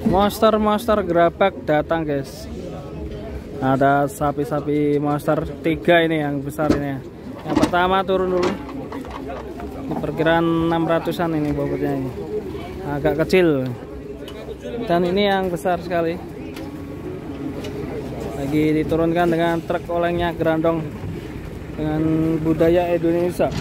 Monster-monster gerabak datang guys. Ada sapi-sapi monster 3 ini yang besar ini. Yang pertama turun dulu. Ini perkiraan 600-an ini bobotnya ini. Agak kecil. Dan ini yang besar sekali. Lagi diturunkan dengan truk olengnya Grandong dengan budaya Indonesia.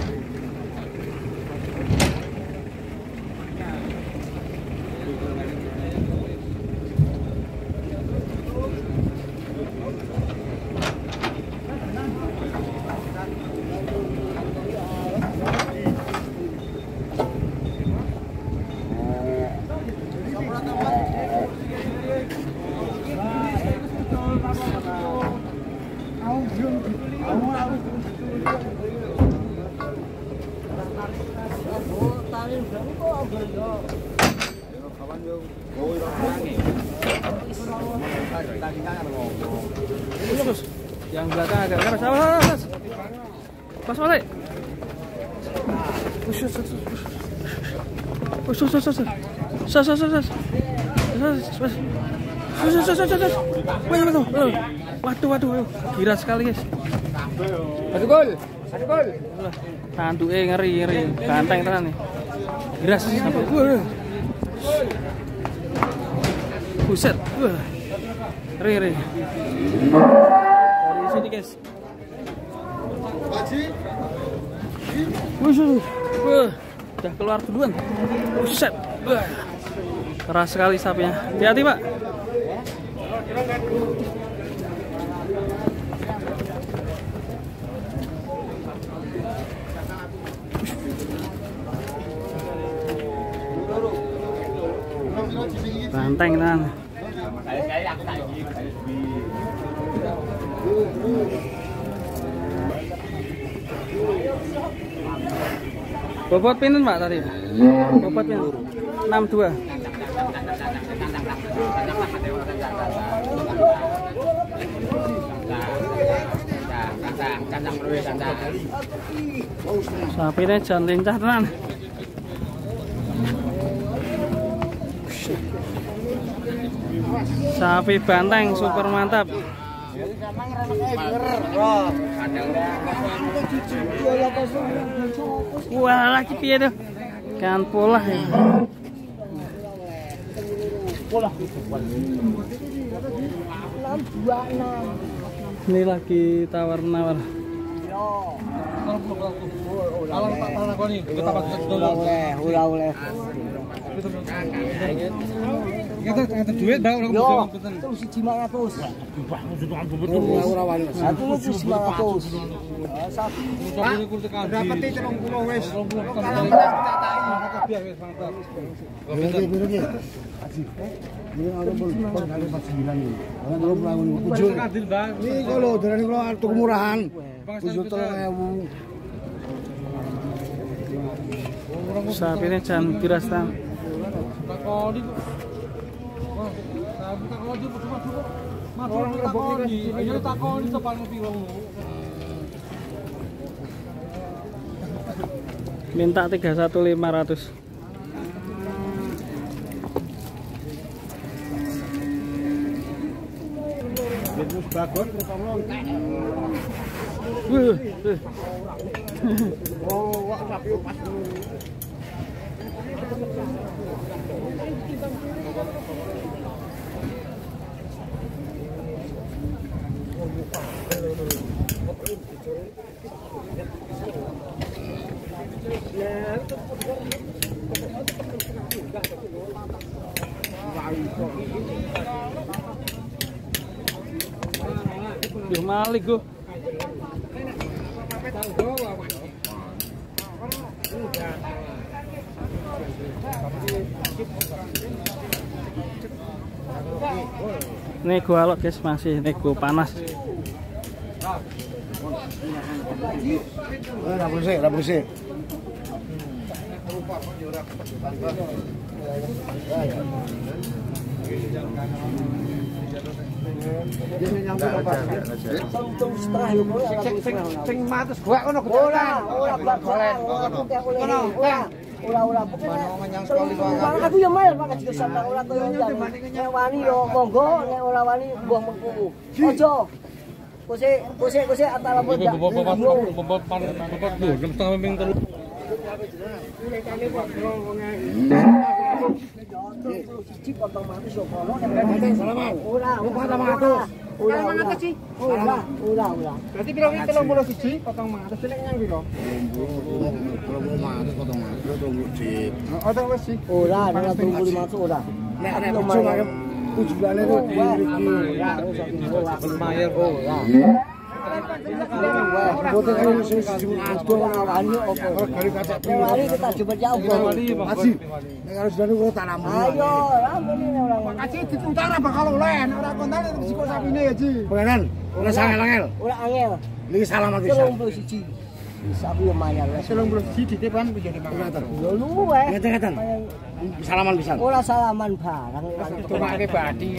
Terus yang belakang agak keras. Awas, pas balik. Waduh, waduh, gila sekali guys. Satu gol, satu gol. Tanduke ngeri, ngeri, banteng tenan nih. Giras sampai. Buset. Ngeri, ngeri. Dari sini guys. Wah, udah keluar duluan. Buset. Wah. Keras sekali sapinya. Hati-hati, Pak. Banteng tenan. Bobot pinten Pak tadi? Bobot pinten? 62. Sapine jan lincah tenan. Sapi banteng super mantap. Wah, lagi piye tuh? Kan pola ya. Ini lagi tawar-menawar. Duit Sapi ini jangan kiras tan. Minta 31.500. Duh malik go. Nego alok guys, masih nego panas. Rabu sih. Sing matus gua kono. Ora, ora. Ora-ora pokoke aku yo mayar Pak Kaji sampean ora kaya nek wani yo monggo nek ora wani mbuh mengku. Aja. Kose antara bocah. Ora. Berarti piro iki 31 potong 500 nek nyang piro? 35 potong 500 30. Oh, terus sih. Ora, nek 35 ora. Nek nek bojo tujuane itu lumayan. Ora. Salaman pisan. Ora salaman barang.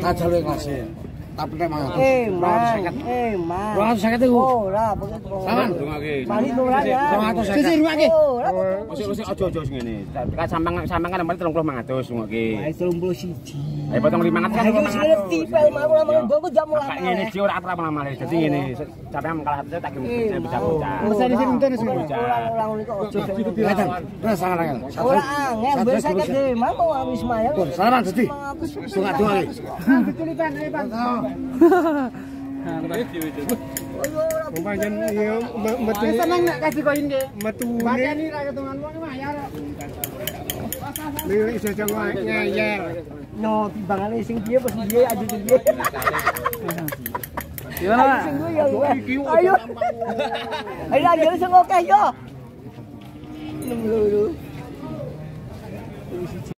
Tak jaluk kasih. Tapi nek 500. Emang. 250 iku. Ora, Saman. Mari ora ya. 250. Ora. Wis aja-aja ngene. Kan sampean kan 30 500 ngoke. Wae 31. Ayo potong 500 kan. Iki wis ngerti pel mau ora mau mbok jak mulai. Pak ngene iki ora ora malah. Dadi ngene, sampean kalah tak bocah-bocah. Mesane sing enten sing ora ngono kok aja. Ngeten. Ora sangat angel. Ora angel, mbok 50 mau wis mayar. Salaman dadi. Dongak-dongak. Ditulisan ae, Pak. Pancen iya metu. Seneng nek kasih koin ki. Metune. Bakani ra ketungan wong mayar. Lha iso ngeyel. No, timbangane sing piye wis piye aja piye. Gimana, Pak? Ayo. Ayo ayo sing akeh yo. 6 loro.